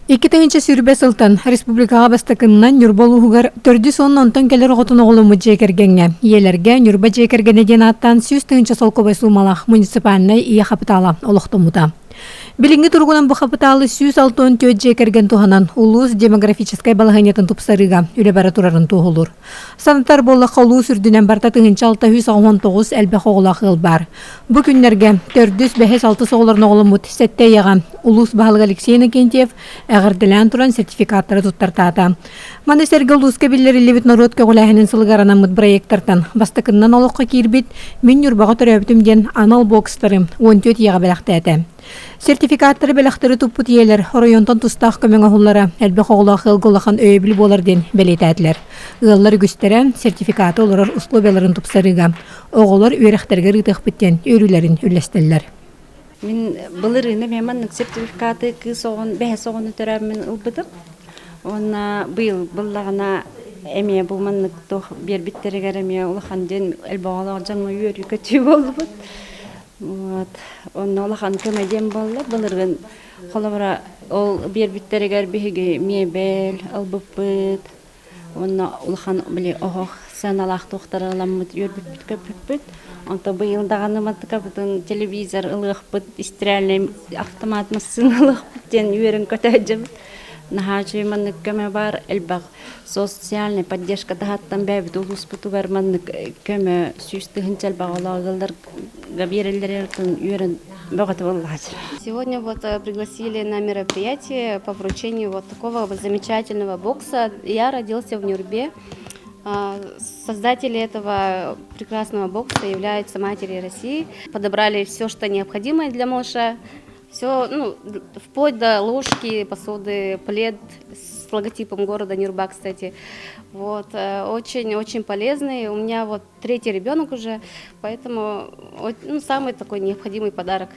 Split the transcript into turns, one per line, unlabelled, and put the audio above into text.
2020 сылтан республикаҕа бастакыннан Ньурба улууһугар төрдүс уонна онтон кэлэр оҕотун оҕоломмут дьиэ кэргэҥҥэ ийэлэргэ Ньурба дьиэ кэргэнэ диэн ааттаан 100 000 солкуобай суумалаах муниципальнай ийэ хапытаала олохтоммута. Билиҥҥи туругунан бу хапытаалы 164 дьиэ кэргэн туһанан улуус демографическай балаһыанньатын тупсарыыга үлэ бара турарын туоһулуур. Санатар буоллахха, улуус үрдүнэн барыта 1689 элбэх оҕолоох ыал баар. Бу күннэргэ төрдүс, бэһис, алтыс оҕолорун оҕоломмут сэттэ ийэҕэ улуус баһылыга Алексей Иннокентьев эҕэрдэлээн туран сертификаттары туттартаата. Маны сэргэ улууска биллэриллибит норуот көҕүлээһинин сылыгар анаммыт проектартан бастакыннан олоххо киирбит «Мин Ньурбаҕа төрөөбүтүм» диэн анал бокстары 14 ийэҕэ бэлэхтээтэ. Сертификаттары бэлэхтэри туппут ийэлэр оройуонтан тустаах көмө оҥоһуллара элбэх оҕолоох ыалга улахан өйөбүл буолар диэн бэлиэтээтилэр. Ыаллар үгүстэрэ сертификаты олорор условияларын тупсарыыга оҕолор үөрэхтэригэр ыытыахпыт диэн үөрүүлэрин үллэстэллэр.
Мин былырыын эмиэ маннык сертификаты кыыс оҕон бэһис оҕону төрөөммүн ылбытым. Уонна быйыл буллаҕына эмиэ бу маннык туох биэрбиттэригэр эмиэ улахан диэн элбэх оҕолоох дьоҥҥо үөрүү-көтүү буоллубут. Вот. Онно улахан көмө диэн буолла. Былыргын холобура ол биэрбиттэригэр биһиги миэбэл ылбыппыт. Уонна улахан били оһох сыаналаах туохтары ыламмыт үөрбүппүт көппүппүт. Онто быйыл даҕаны мантыкабытын телевизор ылыахпыт, истирээлинэй автомат массыына ылыахпыт диэн үөрэн көтөөдьөбүт. Наһаа үчүгэй маннык көмө баар элбэх социальнай поддержка таһаттан бэйэбит улууспутугар маннык көмө 100 000 элбэх оҕолоох ыаллар
Сегодня вот пригласили на мероприятие по вручению вот такого вот замечательного бокса. Я родился в Нюрбе. Создатели этого прекрасного бокса являются матери России. Подобрали все, что необходимо для малыша. Все, ну, вплоть до ложки, посуды, плед с логотипом города Нюрба, кстати. Вот, очень-очень полезный. У меня вот третий ребенок уже, поэтому, ну, самый такой необходимый подарок.